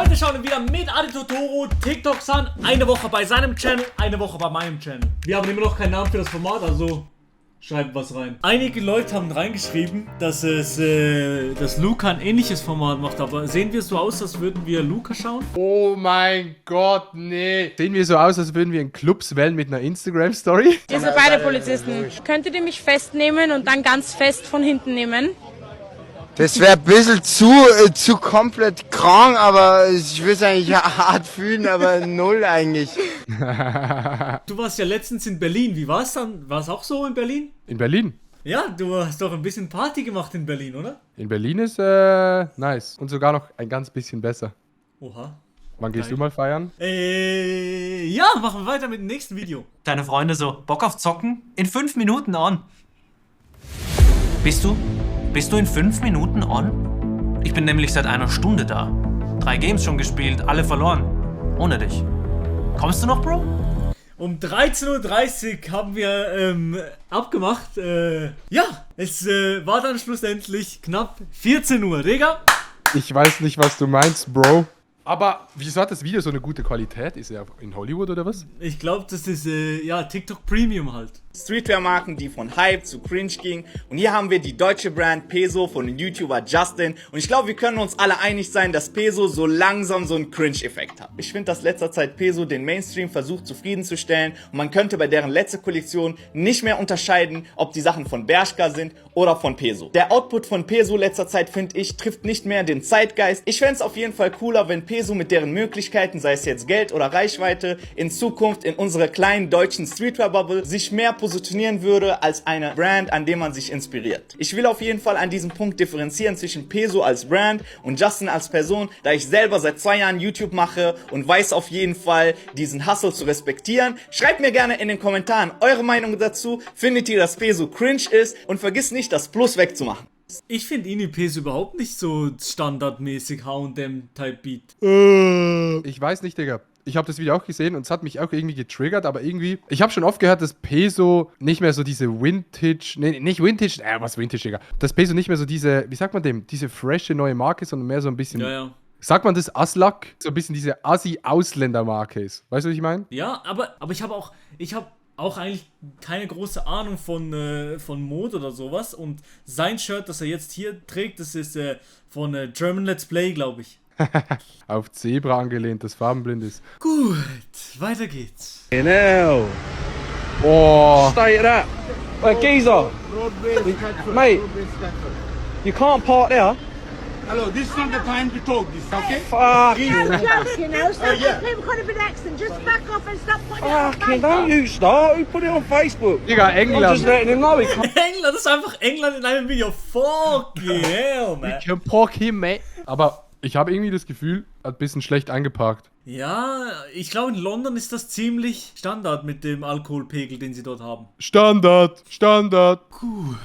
Heute schauen wir wieder mit Adi Totoro TikToks an. Eine Woche bei seinem Channel, eine Woche bei meinem Channel. Wir haben immer noch keinen Namen für das Format, also schreibt was rein. Einige Leute haben reingeschrieben, dass Luca ein ähnliches Format macht, aber sehen wir so aus, als würden wir Luca schauen? Oh mein Gott, nee. Sehen wir so aus, als würden wir in Clubs wählen mit einer Instagram-Story? Ihr seid beide Polizisten. Könntet ihr mich festnehmen und dann ganz fest von hinten nehmen? Das wäre ein bisschen zu komplett krank, aber ich will es eigentlich hart fühlen, aber null eigentlich. Du warst ja letztens in Berlin, wie war's dann? War es auch so in Berlin? In Berlin? Ja, du hast doch ein bisschen Party gemacht in Berlin, oder? In Berlin ist nice. Und sogar noch ein ganz bisschen besser. Oha. Wann gehst du mal feiern? Ja, machen wir weiter mit dem nächsten Video. Deine Freunde so, Bock auf Zocken? In 5 Minuten on. Bist du in 5 Minuten on? Ich bin nämlich seit einer Stunde da. 3 Games schon gespielt, alle verloren. Ohne dich. Kommst du noch, Bro? Um 13:30 Uhr haben wir abgemacht. Ja, es war dann schlussendlich knapp 14 Uhr, Digga. Ich weiß nicht, was du meinst, Bro. Aber wieso hat das Video so eine gute Qualität? Ist er in Hollywood oder was? Ich glaube, das ist ja TikTok Premium halt. Streetwear-Marken, die von Hype zu Cringe gingen. Und hier haben wir die deutsche Brand Peso von dem YouTuber Justin. Und ich glaube, wir können uns alle einig sein, dass Peso so langsam so einen Cringe-Effekt hat. Ich finde, dass letzter Zeit Peso den Mainstream versucht zufriedenzustellen. Und man könnte bei deren letzter Kollektion nicht mehr unterscheiden, ob die Sachen von Bershka sind oder von Peso. Der Output von Peso letzter Zeit, finde ich, trifft nicht mehr den Zeitgeist. Ich fände es auf jeden Fall cooler, wenn Peso mit deren Möglichkeiten, sei es jetzt Geld oder Reichweite, in Zukunft in unserer kleinen deutschen Streetwear-Bubble sich mehr positionieren würde als eine Brand, an dem man sich inspiriert. Ich will auf jeden Fall an diesem Punkt differenzieren zwischen Peso als Brand und Justin als Person, da ich selber seit 2 Jahren YouTube mache und weiß auf jeden Fall, diesen Hustle zu respektieren. Schreibt mir gerne in den Kommentaren eure Meinung dazu. Findet ihr, dass Peso cringe ist? Und vergisst nicht, das Plus wegzumachen. Ich finde Peso überhaupt nicht so standardmäßig H&M-Type Beat. Ich weiß nicht, Digga. Ich habe das Video auch gesehen und es hat mich auch irgendwie getriggert, aber irgendwie... Ich habe schon oft gehört, dass Peso nicht mehr so diese Vintage... Nee, nicht Vintage... was Vintage, Digga. Dass Peso nicht mehr so diese... Wie sagt man dem? Diese frische neue Marke, sondern mehr so ein bisschen... Ja. Sagt man das Aslak? So ein bisschen diese Assi-Ausländer-Marke ist. Weißt du, was ich meine? Ja, aber ich habe auch eigentlich keine große Ahnung von Mode oder sowas. Und sein Shirt, das er jetzt hier trägt, das ist von German Let's Play, glaube ich. Auf Zebra angelehnt, das farbenblind ist. Gut, weiter geht's. Genau. Oh. Stay it up. Geezer. Mate, you can't park there. Hello, this is not the time to talk this, okay? Fuck. You know, some people could have been accident. Just back off and stop putting it on Fucking don't you start. Who put it on Facebook? Digga, I'm England. just letting him know he can't. England, das ist einfach England in einem Video. Fucking hell, man. Aber ich habe irgendwie das Gefühl, hat ein bisschen schlecht eingeparkt. Ja, ich glaube in London ist das ziemlich Standard mit dem Alkoholpegel, den sie dort haben. Standard. Gut,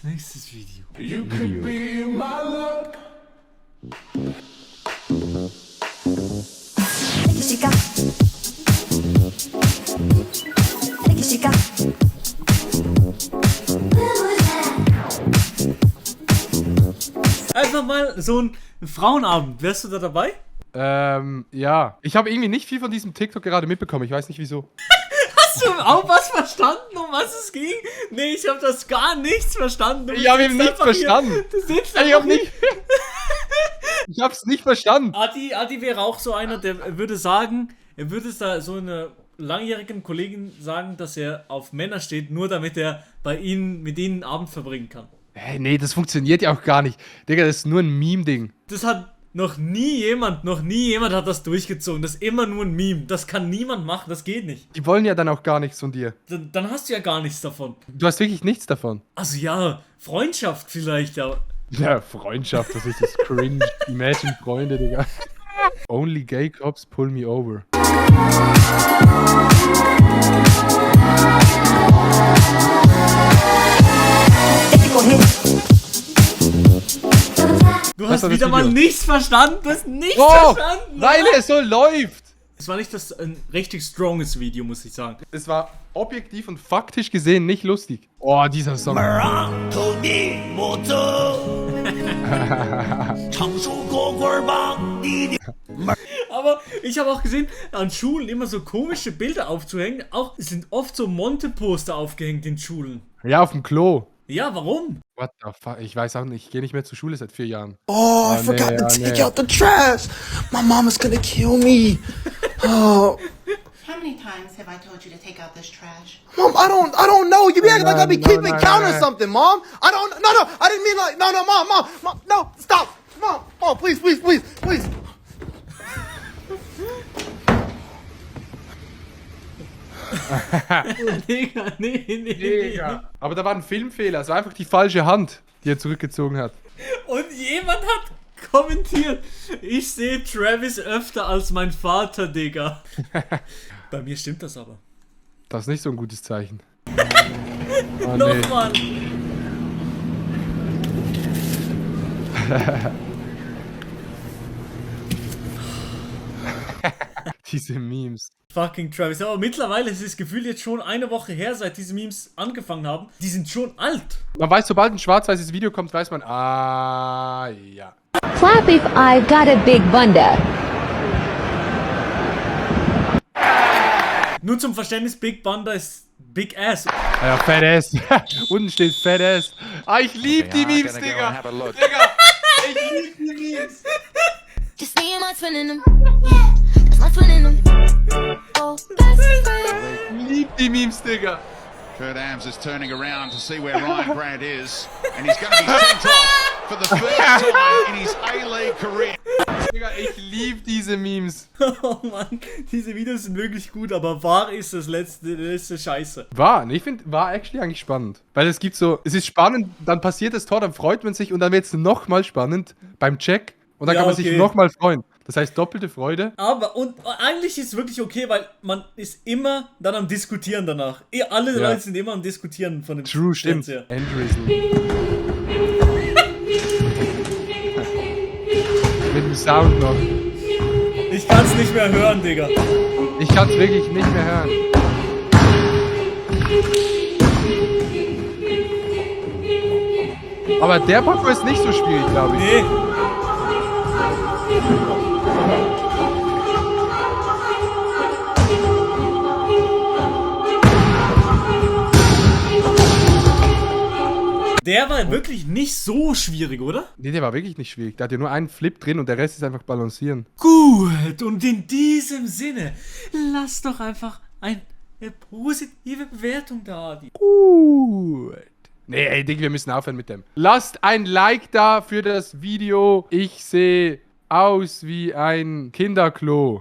nächstes Video. You could be my luck. Einfach mal so ein Frauenabend. Wärst du da dabei? Ja. Ich habe irgendwie nicht viel von diesem TikTok gerade mitbekommen. Ich weiß nicht wieso. Hast du auch was verstanden, um was es ging? Nee, ich habe das gar nichts verstanden. Ich habe ihn nicht verstanden. Du sitzt Ich hab nicht. Ich hab's nicht verstanden. Adi wäre auch so einer, der würde sagen, er würde da so einer langjährigen Kollegin sagen, dass er auf Männer steht, nur damit er mit ihnen einen Abend verbringen kann. Hey, nee, das funktioniert ja auch gar nicht. Digga, das ist nur ein Meme-Ding. Das hat noch nie jemand hat das durchgezogen. Das ist immer nur ein Meme. Das kann niemand machen, das geht nicht. Die wollen ja dann auch gar nichts von dir. Dann hast du ja gar nichts davon. Du hast wirklich nichts davon. Also ja, Freundschaft vielleicht, aber... Ja, Freundschaft, das ist das cringe. Imagine Freunde, Digga. Only gay cops pull me over. Du hast wieder mal nichts verstanden. Du hast nichts Oh, verstanden. weil es so läuft. Es war nicht ein richtig stronges Video, muss ich sagen. Es war objektiv und faktisch gesehen nicht lustig. Oh, dieser Song. Aber ich habe auch gesehen, an Schulen immer so komische Bilder aufzuhängen. Auch es sind oft so Monte-Poster aufgehängt in Schulen. Ja, auf dem Klo. Ja, warum? What the fuck? Ich weiß auch nicht. Ich gehe nicht mehr zur Schule seit 4 Jahren. Oh, I forgot to take out the trash. My mama's gonna kill me. Oh. How many times have I told you to take out this trash? Mom, I don't know. You be acting like I be No, keeping no, count no, or no. something, Mom. I didn't mean like, no, Mom, no, stop. Mom, please. Digga, nee. Aber da war ein Filmfehler. Es war einfach die falsche Hand, die er zurückgezogen hat. Und jemand hat kommentiert, ich sehe Travis öfter als mein Vater, Digga. Bei mir stimmt das aber. Das ist nicht so ein gutes Zeichen. Oh, nee. Nochmal. Diese Memes. Fucking Travis. Aber mittlerweile ist das Gefühl jetzt schon eine Woche her, seit diese Memes angefangen haben. Die sind schon alt. Man weiß, sobald ein schwarz-weißes Video kommt, weiß man, ja. Clap if I've got a big bunda. Nur zum Verständnis, Big Banda ist Big Ass. Ja, Fat Ass. Unten steht Fat Ass. Ah, ich lieb die Memes, Digga. Digga, ich lieb die Memes. Just see my twin in them. That's my twin in them. Oh, best friend. Ich lieb die Memes, Digga. Kurt Ams is turning around to see where Ryan Grant is, and he's going to be sent off for the first time in his A-League career. Digga, ich lieb diese Memes. Oh Mann, diese Videos sind wirklich gut, aber wahr ist das letzte Scheiße. Ich finde, war actually eigentlich spannend. Weil es gibt so, es ist spannend, dann passiert das Tor, dann freut man sich und dann wird es nochmal spannend beim Check und dann Ja, kann man sich okay. nochmal freuen. Das heißt doppelte Freude. Aber, und eigentlich ist es wirklich okay, weil man ist immer dann am Diskutieren danach. Alle Ja. Leute sind immer am Diskutieren von dem True, stimmt. Fernseher. Endrizzle. Mit dem Sound noch. Ich kann's nicht mehr hören, Digga. Ich kann's wirklich nicht mehr hören. Aber der Parkour ist nicht so schwierig, glaube ich. Nee. Der war wirklich nicht so schwierig, oder? Nee, der war wirklich nicht schwierig. Der hat ja nur einen Flip drin und der Rest ist einfach balancieren. Gut, und in diesem Sinne, lass doch einfach eine positive Bewertung da. Gut. Nee, ey, Digga, wir müssen aufhören mit dem. Lasst ein Like da für das Video. Ich sehe aus wie ein Kinderklo.